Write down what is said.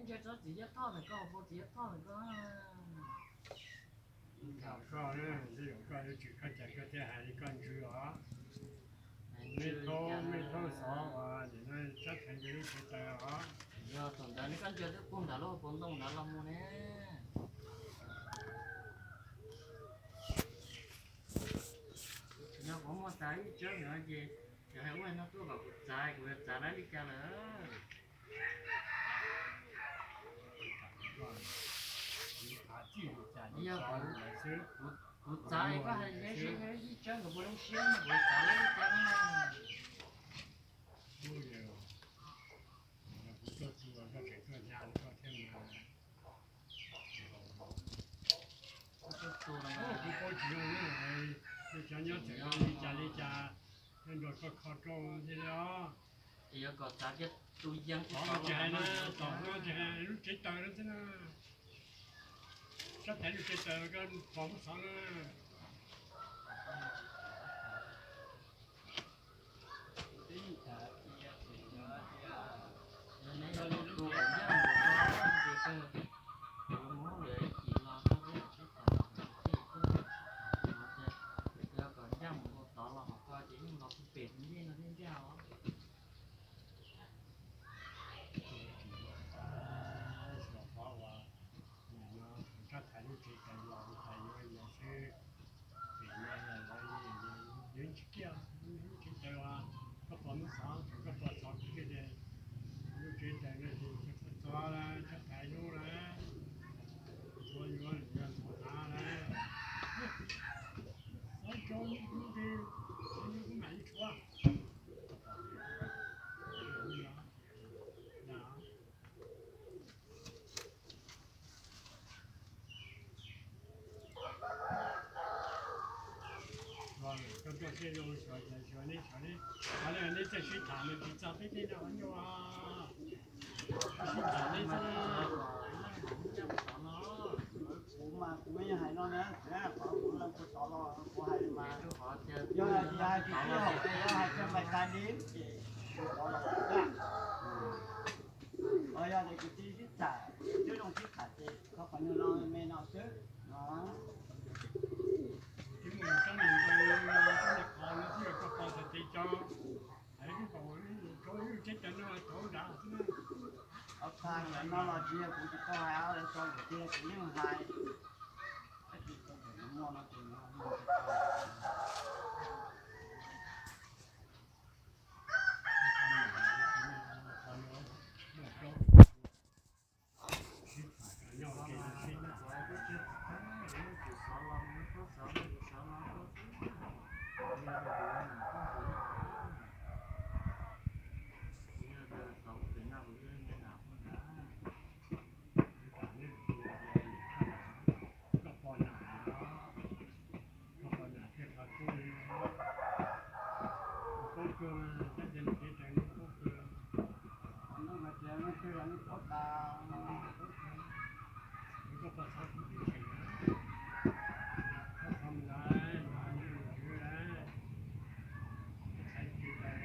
Ntshe tsob txiv Yaj Thoj ntawm koj, hauv paus txiv Yaj Thoj ntawm koj. Koj, koj yuav tsis koj cas koj thiaj hais li koj ntsws os. Mej thaub, mej thaub xov uas nim no sab theev yog lub tsev taws os. Yog thaum ntawd ne koj ntsws twb puag nram lub hauv paus ntoo ntawd los mus ne. Yog kuv muaj tag ib tsawb ntawd ces yog hais ua no tuaj kom kuv txav, kuv yuav txav lawv li cas lawm. Yog kuv txav es koj hais seb ib tsawb nkawd puas zoo siab no kuv txav lawv li cas na. Kuv tuaj txog koj tseem tuaj hnyav koj thiab mas. Kuv paub tsis zoo na, nej cov nyob txawm li cas li cas, nej nrog koj kho rau thiaj li os. Yuav kom txav kiag tus yees tom no tsis hais na, tom no tsis hais lub tsev taws no xwb na. Sab tes lub tsev taws koj pom muab xov na. Rab thaiv lub tsev taws los tais yuav yog xwb, pem no lawv yeej tsis kiaj, lub tsev taws os, koj pom muab xov, thaum koj pom xov kuv thiaj tias lub tsev taws no ces txhob txo lawm, rab thaiv lub lawm, txo yuav yog txhob hnav lawm. Xov tso lub, lub, lub mam li tshuav. Koj tuaj siab zoo, xyov, xyov, xyov ne, xyov ne, xyov ne, neb txawj sib tham mas tsis txog peb tej no ua ncauj. Sib tham neb txawj. Kuv mas kuv yeej hais no na, qhov kuv leej kuv tod los kuv hais mas, yog hais tias hais kwv tij hauv ces yog hais kawg npais tas li ces kuv tod los kuv txaj. Yog tias kwv tij sib tham, twb zoo sib tham ces koj qhov nyuag no me no xwb no. Twb mus tsob niag ntawd, tsob niag qhov no xwb yog koj pom txog tes cov, hais twb pom ua tsob ib teb cov no tov nrad xwb na. Ob tag no los tsis yog kuv tsis tau hais, lawv tso lawm tiag kuv yeej hais. Tab sis tau ntawm no muaj no ces no muaj tsis tau. Koj pom nam thiaj qhov kub li, kub kawg, tab sis kev tseem kub kawg. Koj pom nam thiaj qhov kub li, kub kawg. Koj pom txhob kub tib si, koj pom nam, nam yog tus tswv, koj txhais tus tswv.